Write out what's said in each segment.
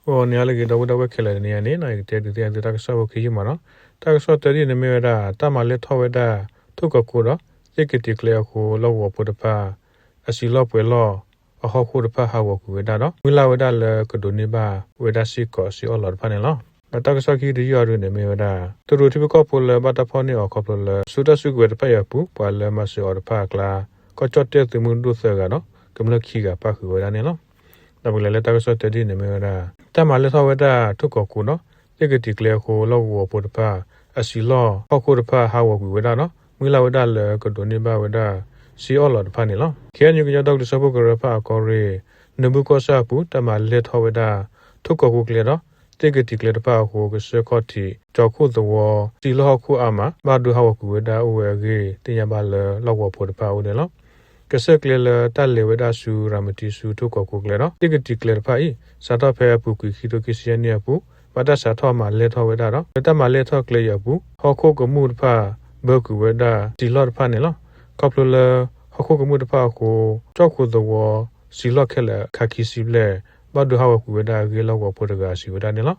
အိၣ်န့ၣ်လၢအဂ့ၤ ဒီပုၢ်ဝဲၢ်ခဲလၢာ်, တနံၤအံၤန့ၣ် ယကတဲဒုးသ့ၣ်ညါသုတၢ်ကစီၣ်ဖိခံယုၢ်မးနီၤ. တၢ်ကစီၣ်တၢဒ်န့ၣ်မ့ၢ်ဝဲဒၣ် တၢ်မၤလဲၢ်ထီၣ်ဝဲဒၣ် ထိၣ်ကီးကိဒီး သ့ၣ်ကတံာ်ကျဲအဃိ လီၢ်ကဝီၤဖိတဖၣ် အစံာ်လီၢ်ပှဲၤလီၢ် အဟီၣ်ခိၣ်တဖၣ်ဟးဂီၤကွံာ်ဝဲဒၣ်ဒီး မုၢ်လၢ်ဝဲဒၣ်လၢကဒိးန့ၢ်ဘၣ်ဝဲဒၣ်စ့ၢ်ကီးစ့အီၣ်လီၤတဖၣ်န့ၣ်လီၤ. ဒီးတၢ်ကစီၣ်ခံတယုၢ်အံၤဒုးန့ၣ်မ့ၢ်ဝဲဒၣ် တရူးထံဖိကီၢ်ဖိလၢဘၣ်တၢ်ဖီၣ်န့ၢ်အီၤခီဖျိလၢ ဆူတၢ်စုကဝဲၤတဖၣ်အံၤအပူၤ ပှၤလၢမၤစၢၤအီၤတဖၣ်အကျါ ကီၢ်ကၠီၣ်တဲၣ်သုးမုၢ်ဒိၣ်သၢဂၤဒီး ကမျၢၢ်ခံဂၤပၣ်ဃုာ်ဝဲဒၣ်န့ၣ်လီၤ. ဒီးပကလဲၤလၢတၢ်ကစီၣ်တၢဒ်န့ၣ်မ့ၢ်ဝဲဒၣ် တၢ်မၤလဲၢ်ထီၣ်ဝဲဒၣ် ထိၣ်ကီးကိဒီး သ့ၣ်ကတံာ်ကျဲအဃိ လီၢ်ကဝီၤဖိတဖၣ် အစံာ်လီၢ်ဟီၣ်ခိၣ်တဖၣ်ဟးဂီၤကွံာ်ဝဲဒၣ်ဒီး မုၢ်လၢ်ဝဲဒၣ်လၢကဒိးန့ၢ်ဘၣ်ဝဲဒၣ် စ့အီၣ်လီၤတဖၣ်န့ၣ်လီၤ. ခ့ၣ်အဲၣ်ယူၣ် ကညီဒီကလုာ်စၢဖှိၣ်ကရၢတဖၣ်အကီၢ်ရ့ၣ် နၢၤဘူၣ်ကီၢ်ဆၣ်အပူၤ တၢ်မၤလဲၢ်ထီၣ်ဝဲဒၣ် ထိၣ်ကီးကိကျဲဒီး သ့ၣ်ကတံာ်ကျဲတဖၣ်အဃိ ကစၢၢ်ခီၣ်ထံး ကၠီခိၣ်သဝီ စံာ်လီၢ်ဟီၣ်ခိၣ်အါမး ဘၣ်ဒိဟးဂီၤကွံာ်ဝဲဒၣ်အိၣ်ဝဲအဂ့ၢ် သ့ၣ်ညါဘၣ်လၢလီၢ်ကဝီၤဖိတဖၣ်အအိၣ်န့ၣ်လီၤ. ကစၢၢ်ကျဲလၢတၢ်လဲၤဝဲဒၣ်ဆူရၤမတံဆူ ထိၣ်ကီးကိကျဲဒီး သ့ၣ်ကတံာ်ကျဲတဖၣ်အံၤ စးထီၣ်ဖဲအပူၤကွံာ်ခံထိခံဆံယဲၢ်နံၣ်အပူၤ ဘၣ်တၢ်စးထီၣ်မၤလဲၢ်ထီၣ်ဝဲဒၣ်ဒီး လၢတၢ်မၤလဲၢ်ထီၣ်ကျဲအံၤအပူၤ ဟီၣ်ခိၣ်ကမူၣ်တဖၣ် ဘၢကွံာ်ဝဲဒၣ်စံာ်လီၢ်တဖၣ်န့ၣ်လီၤ. ခီဖျိလၢ ဟီၣ်ခိၣ်ကမူၣ်တဖၣ်အဃိ ကၠီၣ်ခိၣ်သဝီ စံာ်လီၢ်ခဲလၢာ်ခးခံဆံဘျဲၣ် ဘၣ်ဒိဟးဂီၤကွံာ်ဝဲဒၣ်အဂ့ၢ် လီၢ်ကဝီၤဖိတဂၤစံးဝဲဒၣ်န့ၣ်လီၤ.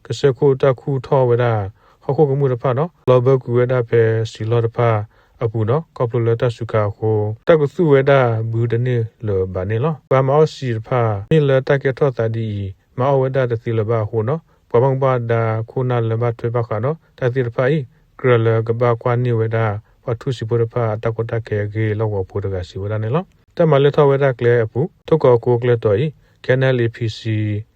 ကစၢၢ်ခိၣ်တၢ်ခူၣ်ထီၣ်ဝဲဒၣ် ဟီၣ်ခိၣ်ကမူၣ်တဖၣ်ဒီး လီၤဘၢကွံာ်ဝဲဒၣ်ဖဲစံာ်လီၢ်တဖၣ်အပူၤဒီး ခီဖျိလၢတၢ်စူၤခါအဃိ တၢ်ကသူၣ်ဝဲဒၣ်ဘုတန့ၢ်လၢၤဘၣ်န့ၣ်လီၤ. ပှၤမၤအီၣ်စံာ်တဖၣ် မ့ၢ်လၢတၢ်ကဲထီၣ်သးဒ်အံၤ မၤအီၣ်ဝဲဒၣ်တသ့လၢၤဘၣ်အဃိဒီး ပှၤဘၣ်မူဘၣ်ဒါခိၣ်နၢ်လၢဘၣ်ထွဲဘၣ်ဃးဒီးတၢ်သ့ၣ်တဖၣ်အံၤ ကြၢးလၢကဘၣ်ကွၢ်န့ၢ်ဝဲဒၣ် ပှၤထူၣ်စုဖိတဖၣ်အတၢ်ကီတၢ်ခဲအဂ့ၢ် လီၢ်ကဝီၤဖိတဂၤစံးဝဲဒၣ်န့ၣ်လီၤ. တၢ်မၤလဲၢ်ထီၣ်ဝဲဒၣ်ကျဲအပူၤ ထိၣ်ကီးကိကျဲတီၤအံၤ KNLA PC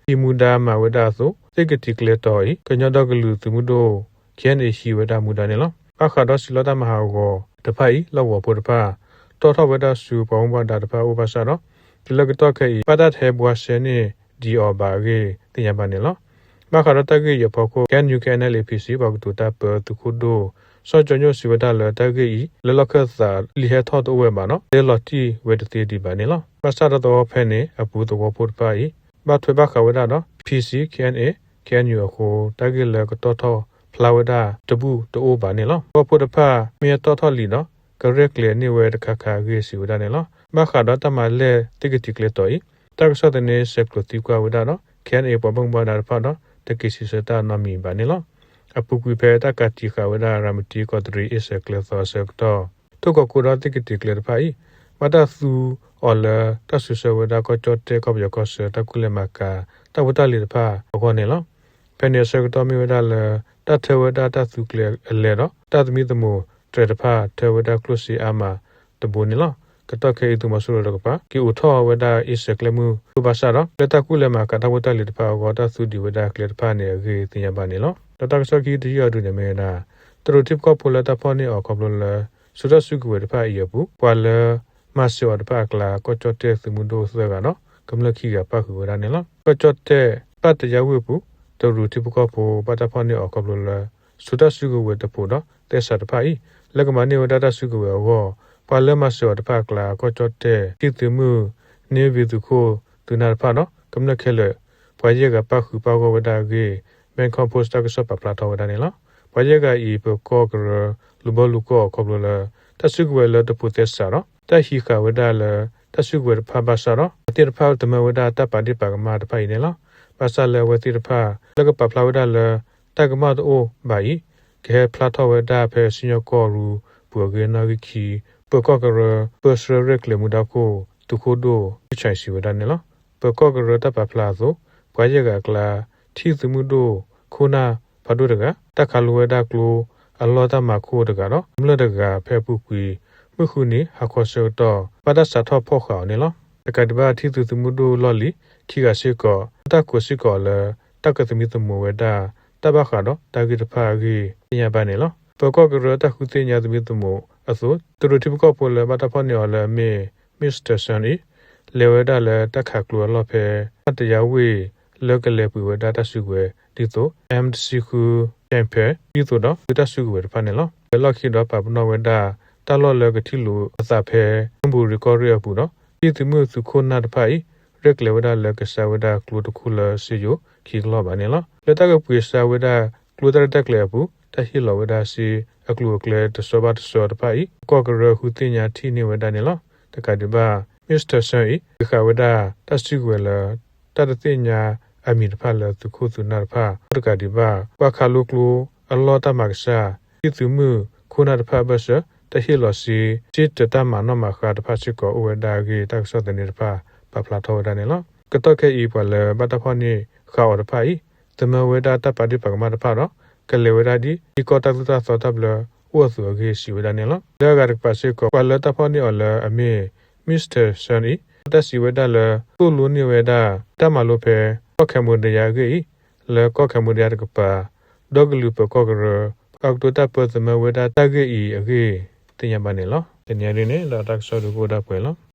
ဟံးမူဒါမၤဝဲဒၣ်အသိး သ့ၣ်ကတံာ်ကျဲတီၤအံၤ ကညီဒီကလုာ်သုးမုၢ်ဒိၣ် KNA ဟံးဝဲဒၣ်မူဒါန့ၣ်လီၤ. ဘၣ်ဃးဒီးစံာ်လီၢ်တၢ်မၤဟးဂီၤတဖၣ်အံၤ လီၢ်ကဝီၤဖိတဖၣ် တီၣ်ထီၣ်ဝဲဒၣ်ဆူပှၤဘၣ်မူဘၣ်ဒါတဖၣ်အအိၣ်ဘၣ်ဆၣ်ဒီး တုၤလၢကတီၢ်ခဲအံၤ ဘၣ်တၢ်တဟဲဘှါရှဲန့ၢ်ဒံးအီၤဘၣ်အဂ့ၢ်သ့ၣ်ညါဘၣ်န့ၣ်လီၤ. ဘၣ်ဃးဒီးတၢ်ဂ့ၢ်အံၤအဖီခိၣ် KNU KNLA PC ပှၤကတိၤတၢ်ပၢသုးခိၣ်ဒိၣ် စီၤကၠီၤညိၣ်စံးဝဲဒၣ်လၢတၢ်ဂ့ၢ်အံၤ လၢလီၢ်ခၢၣ်သးလံာ်ဟဲထီၣ်တအိၣ်ဝဲဘၣ်ဒီး လဲၤလီၤတံၢ်ဝဲတသ့ဒံးဘၣ်န့ၣ်လီၤ. ဘၣ်ဆၣ်ဒီးသဝီဖဲန့ၣ် အပူၤသဝီဖိတဖၣ်အံၤ ဘၣ်ထွဲဘၣ်ဃးဝဲဒၣ်ဒီး PC, KNA, KNU အဃိ တၢ်ဂ့ၢ်လၢကတီၣ်ထီၣ်ဖျါဝဲဒၣ်တဘူၣ်တအိၣ်ဘၣ်န့ၣ်လီၤ. သဝီဖိတဖၣ် မ့ၢ်အတီၣ်ထီၣ်လံဒီး ကရဲၣ်ကျဲၤန့ၢ်ဝဲတခါခါအဂ့ၢ်စံးဝဲဒၣ်န့ၣ်လီၤ. ဘၣ်ဃးဒီးတၢ်မၤလဲၢ်သ့ၣ်ကတံာ်ကျဲတီၤအံၤ တၢ်ကစီၣ်သန့ဆဲးကျိးသံကွၢ်ဝဲဒၣ်ဒီး KNA ပှၤဘၣ်မူဘၣ်ဒါတဖၣ်ဒီး တက့ၤစံးဆၢတၢ်နီတမံၤဘၣ်န့ၣ်လီၤ. အပူၤကွံာ်ဖဲတၢ်ကးတံာ်ဃာ်ဝဲဒၣ် ရၤမတံကီးတရံးအ့ၣ်စဲးကျဲသီအဆၢကတီၢ် ထိၣ်ကီးကိဒီးသ့ၣ်ကတံာ်ကျဲတဖၣ်အံၤ ဘၣ်တၢ်သူအီၤလၢတၢ်စူၤဆၢဝဲဒၣ်ကီၢ်ကၠီၣ်တဲၣ်ကီၢ်ပယီၤကီၢ်ဆၢ တၢ်ကူၣ်လဲၤမၤကၤတၢ်ဖိတၢ်လံၤတဖၣ်အဂီၢ်န့ၣ်လီၤ. ဖဲန့ၣ်အဆၢကတီၢ်မ့ၢ်ဝဲဒၣ်လၢ တၢ်ထၢဝဲဒၣ်တၢ်သူကျဲအလဲၢ်ဒီး တၢ်သမံသမိးတြဲၤတဖၣ်ထၢဝဲဒၣ်ကျိၣ်စ့အါမးတဘိန့ၣ်လီၤ. ကတီၢ်ခဲအံၤသုးမီၤစိရိၤတကပၤ က့ၤအိးထီၣ်ဝဲဒၣ်အ့ၣ်စဲးကျဲမုၢ်ဒိၣ်ဘၣ်ဆၣ်ဒီး လၢတၢ်ကူၣ်လဲၤမၤကၤတၢ်ဖိတၢ်လံၤတဖၣ်အဂီၢ် တၢ်သူဒံးဝဲဒၣ်ကျဲတဖၣ်န့ၣ်အဂ့ၢ်သ့ၣ်ညါဘၣ်န့ၣ်လီၤ. ဒီးတၢ်ကစီၣ်ခံတယုၢ်အံၤဒုးန့ၣ်မ့ၢ်ဝဲဒၣ် တရူးထံဖိကီၢ်ဖိလၢတၢ်ဖီၣ်န့ၢ်အီၤခီဖျိလၢ ဆူတၢ်စုကဝဲၤတဖၣ်အံၤအပူၤ ပှၤလၢမၤစၢၤအီၤတဖၣ်အကျါ ကီၢ်ကၠီၣ်တဲၣ်သုးမုၢ်ဒိၣ်သၢဂၤဒီး ကမျၢၢ်ခံဂၤပၣ်ဃုာ်ဝဲဒၣ်န့ၣ်လီၤ. ကီၢ်ကၠီၣ်တဲၣ် ပၣ်တယါဝ့ၢ်အပူၤ တရူးထံဖိကီၢ်ဖိ ဘၣ်တၢ်ဖီၣ်န့ၢ်အီၤခီဖျိလၢ ဆူတၢ်စုကဝဲၤတပိၤဒီးသဲစးတဖၣ်အံၤ လၢကမၤန့ၢ်ဝဲဒၣ်တၢ်စုကဝဲၤအဂီၢ် ပှၤလၢမၤစၢၤအီၤတဖၣ်အကျါ ကီၢ်ကၠီၣ်တဲၣ် ထံသုးမုၢ် န့ၢ်ဘံသုးခိၣ်သုးနၢ်တဖၣ်ဒီး ကမျၢၢ်ခဲလၢာ် ပှၤယဲၢ်ဂၤပၣ်ဃုာ်ပၣ်ဂီၢ်ဝဲဒၣ်အဂ့ၢ် Bangkok Post တၢ်ကစီၣ်ပာ်ဖျါထီၣ်ဝဲဒၣ်န့ၣ်လီၤ. ပှၤယဲၢ်ဂၤအံၤ ပၢၤကီၢ်ကရၢ လူၤဘီလူၤကီၢ်အီၤခီဖျိလၢ တၢ်စုကဝဲၤလၢတပိၤသဲစးဒီး တၢ်ဟံးဃာ်ဝဲဒၣ်လၢ တၢ်စုကဝဲၤတဖၣ်ဘၣ်ဆၣ်ဒီး အဝဲသ့ၣ်တဖၣ်တမၢဝဲဒၣ်တၢ်ပာ်ဒ့ၣ်ပာ်ကမၣ်တဖၣ်အံၤန့ၣ်လီၤ. ဘၣ်ဆၣ်လၢအဝဲသ့ၣ်တဖၣ် လၢကပာ်ဖျါဝဲဒၣ်လၢ တၢ်ကမၣ်တအိၣ်ဘၣ်အံၤ ကဟဲဖျါထီၣ်ဝဲဒၣ်ဖဲစံၣ်ညီၣ်ကွီၢ်ရူပူၤအဂ့ၢ်နီၣ်ဂံၢ်ခံ ပၢၤကီၢ်ကရၢ ပၢဆှၢရဲၣ်ကျဲၤမူဒါခိၣ် သုးခိၣ်ဒိၣ် အ့ၣ်ခၠၢၣ် စံးဝဲဒၣ်န့ၣ်လီၤ. ပၢၤကီၢ်ကရၢတၢ်ပာ်ဖျါအသိး ပှၤယဲၢ်ဂၤအကျါ ထံသုးမုၢ်ဒိၣ်ခိၣ်နၢ်ဖးဒိၣ်တဂၤ တၢ်ခးလိဝဲဒၣ်ကျိအလီၢ်တၢ်မၤခိၣ်တဂၤဒီး ကမျၢၢ်တဂၤဖဲအပူၤကွံာ် မုၢ်ဃုနံၤဟါခီဆၢကတီၢ် ဘၣ်တၢ်စးထီၣ်ဖီၣ်ဃာ်အီၤန့ၣ်လီၤ. တကးဒံးဘၣ် ထံသုးသုးမုၢ်ဒိၣ်လီၢ်လံၤခံဂၤစ့ၢ်ကီး တၢ်ခိးစ့ၢ်ကီးအီၤလၢ တၢ်ကသမံသမိးဝဲဒၣ် တၢ်ဘၣ်ဃးဒီးတၢ်ဂ့ၢ်တဖၣ်အဂ့ၢ်သ့ၣ်ညါဘၣ်န့ၣ်လီၤ. ပၢၤကီၢ်ကရၢတၢ်ဃုသ့ၣ်ညါသမံသမိးအသိး တရူးထံဖိကီၢ်ဖိလၢဘၣ်တၢ်ဖီၣ်န့ၢ်အီၤလၢအမ့ၢ် Mister Sun အံၤ လဲၤဝဲဒၣ်လၢတၢ်ခးကျိအလီၢ်ဖဲ ပၣ်တယါဝ့ၢ် လၢကလဲၤပှ့ၤဝဲဒၣ်တၢ်စုကဝဲၤ ဒ်သိး M တဆံဃု Temple ဒ်သိးဒီး သုးတၢ်စုကဝဲၤတဖၣ်န့ၣ်လီၤ. ဝဲၤလီၢ်ခံဒီးပာ်ပနီၣ်ဝဲဒၣ် တၢ်လီၢ်လၢကထံၣ်လိာ်အသးဖဲ မုၢ်ဘူရံၤကီၢ်ရ့ၣ်အပူၤဒီး ထံသုးမုၢ်သုးခိၣ်နၢ်တဖၣ်အံၤ ရဲၣ်ကျဲၤဝဲဒၣ်လၢကဆါဝဲဒၣ်ကျိတခိၣ်လၢစ့ယိၤခံကလီၢ်ဘၣ်န့ၣ်လီၤ. လၢတၢ်ကပှ့ၤဆါဝဲဒၣ်ကျိတၢ်ရဲၣ်တၢ်ကျဲၤအပူၤ တၢ်ဟ့ၣ်လီၤဝဲဒၣ်စ့အကျိၤအကျဲတဆီဘၣ်တဆီတဖၣ်အံၤ ပၢၤကီၢ်ကရၢဃုသ့ၣ်ညါထံၣ်န့ၢ်ဝဲဒၣ်န့ၣ်လီၤ. တကးဒံးဘၣ် Mister Sun အံၤ ဃ့ဃာ်ဝဲဒၣ်တၢ်စုကဝဲၤလၢ တၢ်တသ့ၣ်ညါ အမံၤတဖၣ်လၢသုးခိၣ်သုးနၢ်တဖၣ် အိၣ်တကးဒံးဘၣ် ပှၢ်ခါလိကျိ အလီၢ်တၢ်မၤကစၢ် ဒ်သုးမုၢ်ခိၣ်နၢ်တဖၣ်အဘၢၣ်စၢၤ တၢ်ဟ့ၣ်လီၤစ့ စ့တၢ်မၤနီၣ်မၤဃါတဖၣ်စ့ၢ်ကီးအိၣ်ဝဲဒၣ်အဂ့ၢ် တၢ်ကစီၣ်သန့တဖၣ် ပာ်ဖျါထီၣ်ဝဲဒၣ်န့ၣ်လီၤ. ကတီၢ်ခဲအံၤ ပှၤလၢဘၣ်တၢ်ဖီၣ်န့ၢ်ဃာ်အီၤတဖၣ်အံၤ သမၢဝဲဒၣ်တၢ်ပာ်ဒ့ၣ်ပာ်ကမၣ်တဖၣ်ဒီး ကလဲၤဝဲဒၣ်ဒ်ထံကီၢ်တၢ်သိၣ်တၢ်သီတၢ်ဘျၢအိၣ်အသိးအဂ့ၢ် စံးဝဲဒၣ်န့ၣ်လီၤ. လၢအဂၤတကပၤစ့ၢ်ကီး ပှၤလၢတၢ်ဖီၣ်န့ၢ်အီၤလၢအမ့ၢ် Mister Sun အံၤ တၢ်စံးဝဲဒၣ်လၢ သိၣ်လိန့ၢ်ဝဲဒၣ် တၢ်မၤလိဖဲ ကီၢ်ခဲမိဒယါအဂ့ၢ်အံၤ လၢကီၢ်ခဲမိဒယါတကပၤ ဒီကလုာ်ပၢၤကီၢ်ကရၢ ပှၤကတိၤတၢ်ပၢသမၢဝဲဒၣ်တၢ်ဂ့ၢ်အံၤအဂ့ၢ် သ့ၣ်ညါဘၣ်န့ၣ်လီၤ. တနံၤအံၤဒ်န့ၣ် ဒီးတၢ်ကစီၣ်ဒုးကအိၣ်ဒၣ်ပှဲၤလီၤ.